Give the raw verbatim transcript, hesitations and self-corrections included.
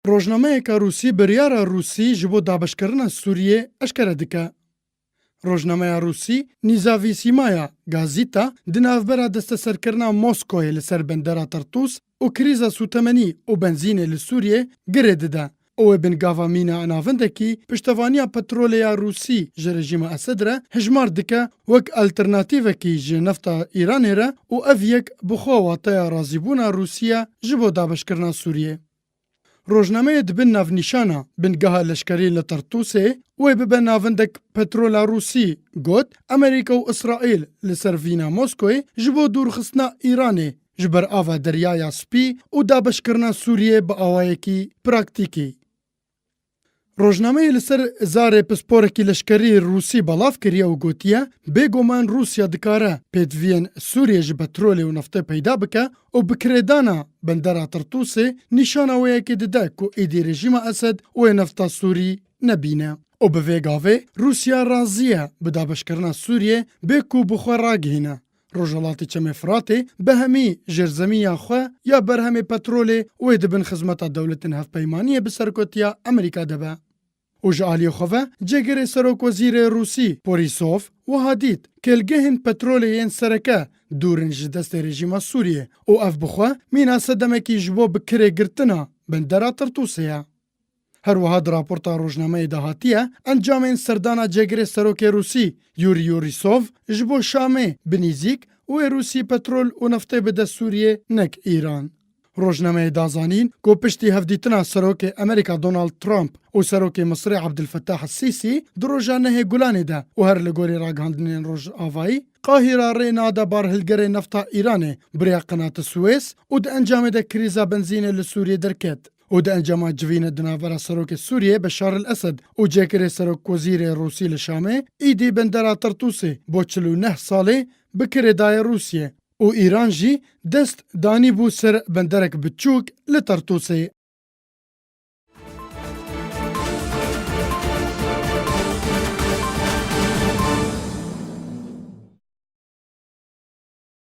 Rojnameyeke Rûsî biryara Rûsî ji bo dabeşkirina Sûriyê eşkere dike. Rojnameya Rûsî Nîzavîsîmaya Gazîta di navbera desteserkirina Moskoyê li ser bendera Tertûs û krîza sûtemenî û benzînê li Sûriyê girê dide û wê bingava mîna navendekî piştevaniya petrolê ya Rûsî ji rejîma Esed re hijmar dike wek alternatîvekî ji nefta Îranê re û ev yek bi xwe wateya razîbûna Rûsî ye ji bo dabeşkirina Sûriyê. Rojnameyê di bin navnîşana bingeha leşkerî li Tertûsê wê bibe navendek petrola Rûsî got, Amerîka û Îsraîl li ser vîna Moskoyê ji bo dûrxistina Îranê ji ber ava Deryaya Spî û dabeşkirina Sûriyê bi awayekî praktîkî. Rojnameyê li ser zarê pisporekî leşkerî Rûsî belav kiriye û gotiye, bêguman Rûsya dikare pêdiviyên Sûriyê ji petrolê û neftê peyda bike û bi kirêdana bendera Tertûsê nîşana wê yekê dide ku êdî rejîma Esed wê nefta Sûrî nebîne. Û bi vê gavê Rûsya razî ye bi dabeşkirina Sûriyê bê ku bi xwe ragihîne Rojhelatê Çemê Firatê, bi hemî jêrzemiya xwe ya berhemê petrolê wê di bin xizmeta dewletên hevpeymaniyê bi sergotiya Amerîka de be. Û ji aliyê xwe ve cêgirê serokwezîrê Rûsî Porîsov wiha dît, kêlgehên petrolê yên sereke dûr in ji destê rejîma Sûriyê û ev bi xwe mîna sedemekî ji bo bi kirê girtina bendera Tertûsê ye. Her wiha di raporta rojnameyê de hatiye, encamên serdana cêgirê serokê Rûsî Yûrî Yûrîsov ji bo Şamê bi nîzîk wê Rûsî petrol û neftê bide Sûriyê, nek Îran. Rojnameyê da zanîn ku piştî hevdîtina serokê Amerîka Donald Trump û serokê Misirê Abdulfetah Sîsî di roja nehê Gulanê de û her li gorî ragihandinên Rojavayî, Qahîra rê nade barhilgerê nefta Îranê bi rêya qenata Suwês û di encamê de krîza benzînê li Sûriyê derket û di encama civîne di navbera serokê Sûriyê Beşar el Esed û cêkirê serokwezîrê Rûsî li Şamê, îdî bendera Tertûsê bo çil û neh salê bi kirê daye Rûsiyê û Îran jî dest danîbû ser benderek biçûk li Tertûsê.